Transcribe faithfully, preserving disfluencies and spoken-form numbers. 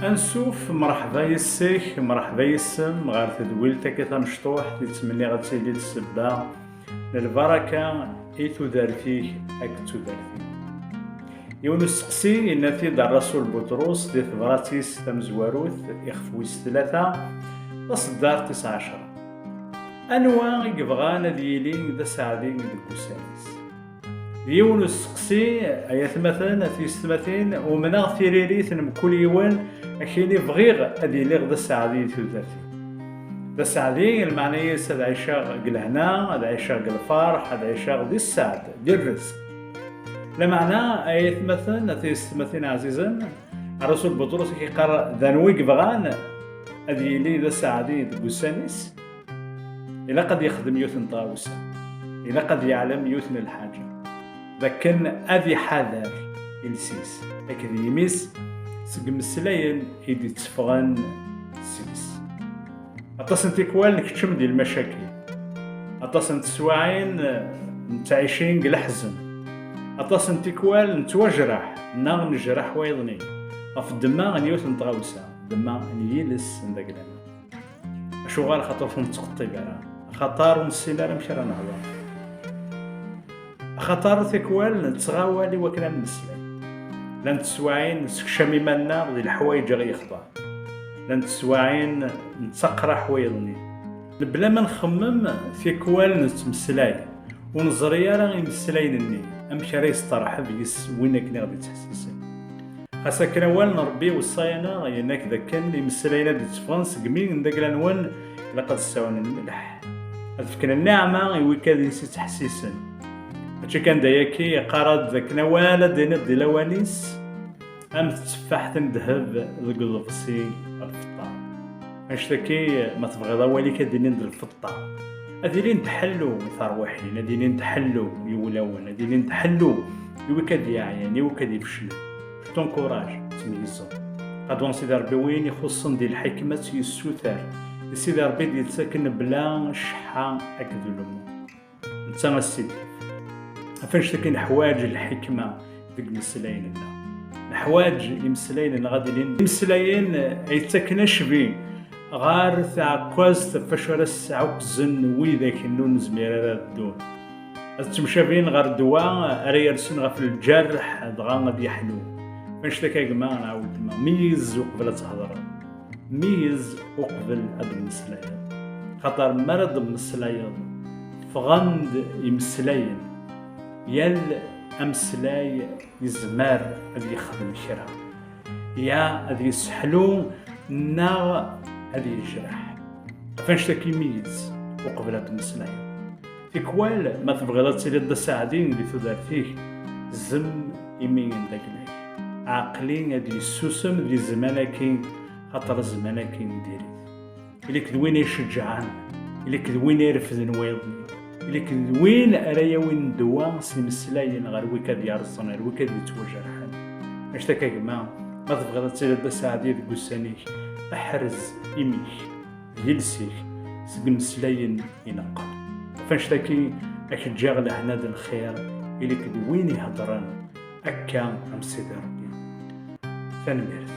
Ansuf, mreḥba yes-k, mreḥba yes-m ɣer tedwilt-agi tamecṭuḥt, i ttmenniɣ ad tili d ssebba n lbaraka i tudert-ik akked tudert-iw. Yiwen usteqsi yenna-t-id Rrasul Buṭrus di tebrat-is tamezwarut, ixef wis tlata, taṣeddart tis ɛecṛa. Anwa i yebɣan ad yili d aseɛdi deg wussan-is? D yiwen usteqsi, ay atmaten, a tiyessetmatin, umneɣ tiririt n mkul yiwen, akini bɣiɣ ad iliɣ d aseɛdi di tudert-iw. D aseɛdi, lmeɛna-is ad ɛiceɣ deg lehna, ad ɛiceɣ deg lferḥ, ad ɛiceɣ di sseɛd, di rrezq. Lameɛna, ay atmaten, a tiyessetmatin ɛzizen, Rrasul Buṭrus i k-yeqqar d anwa i yebɣan ad yili d aseɛdi deg wussan-is, ilaq ad yexdem yiwet n tɣawsa, ilaq ad yeɛlem yiwet n lḥaǧa, d akken ad iḥader iles-is akked yimi-s seg imeslayen i d-itteffɣen seg-s. Aṭas n tikwal nkeččem di lmacakil, aṭas n teswaɛin nettɛici deg leḥzen, aṭas n tikwal nettwajraḥ neɣ nejreḥ wayeḍ-nni ɣef ddemma n yiwet n tɣawsa, ddemma n yiles n daglan. Acuɣer? Xaṭer ur nettqeṭṭib ara, axaṭer ur nessin ara amek ara nehḍer, axaṭer tikwal nettɣawal i wakken ad nemmeslay. Llant teswaɛin nessekcam iman-nneɣ di leḥwayeǧ i ɣ-yexḍan, llant teswaɛin nettaqraḥ wayeḍ-nni. Mebla ma nxemmem, tikwal nettmeslay ur neẓri ara imeslayen-nni amek ara yesteṛḥeb yis win akken i ɣ-d-ittḥessisen. Xas akken awal n Ṛebbi iweṣṣa-yaneɣ, yenna-k d akken imeslayen ad d-itteffɣen seg imi n dagla-nwen ilaq ad ssawnen lmelḥ, ad fken nniɛma i wikad i s-ittḥessisen. Mačči kan d ayagi, yeqqar-d d akken awal ad d-tiniḍ di lawan-is am tetteffaḥt n ddheb deg uḍebsi n lfeṭṭa. Annect-agi, ma tebɣiḍ awal-ik ad d-inin d lfeṭṭa, ad ilin d ḥellu i terwiḥin, ad ilin d ḥellu i wulawen, ad ilin d ḥellu i wikad yeɛyan, i wikad ifeclen. Je t'encourage, ttmeyyizeḍ. Qadwan Sidi Ṛebbi win ixuṣṣen di lḥikma ad tt-yessuter i Sidi Ṛebbi d-yettaken bla cceḥḥa akked ulummu. Netta a s-id-yaf. Ɣef annect-agi neḥwaǧ lḥikma deg imeslayen-nneɣ. Neḥwaǧ imeslayen-nneɣ ad ilin d imeslayen ay yettaken acbi ɣer tɛekkazt ɣef wacu ara sɛukzen widak n ur nezmir ara ad ddun. Ad ttemcabin ɣer ddwa ara yersen ɣef lǧerḥ, dɣa ad yeḥlu. Ɣef annect-agi a gma neɣ a weltma, meyyez uqbel ad thedreḍ. Meyyez uqbel ad d-temmeslayeḍ. Xaṭer mi ara d-temmeslayeḍ, ffɣen-d imeslayen. Yal ameslay yezmer ad yexdem kra. Ya ad yesseḥlu neɣ ad yejreḥ. Ɣef annect-agi meyyez uqbel ad d-temmeslayeḍ. Tikwal, ma tebɣiḍ ad tiliḍ d aseɛdi di tudert-ik, zzem imi n dagla-k. Ɛqel-i ad yessusem di zzman-agi, xaṭer zzman-agi n diri-t. Ili-k d win iceǧǧɛen, ili-k d win irefden wayeḍ-nni, ili-k d win ara yawin ddwa s imeslayen ɣer wikad yerẓen, ɣer wikad yettwajerḥen. Annect-agi a gma, ma tebɣiḍ ad tiliḍ d aseɛdi deg ussan-ik, ḥrez imi-k d yiles-ik seg imeslayen ineqqen. Ɣef annect-agi, a k-ǧǧiɣ lehna d lxir, ili-k d win iheddren akka am Sidi Ṛebbi. Tanemmirt.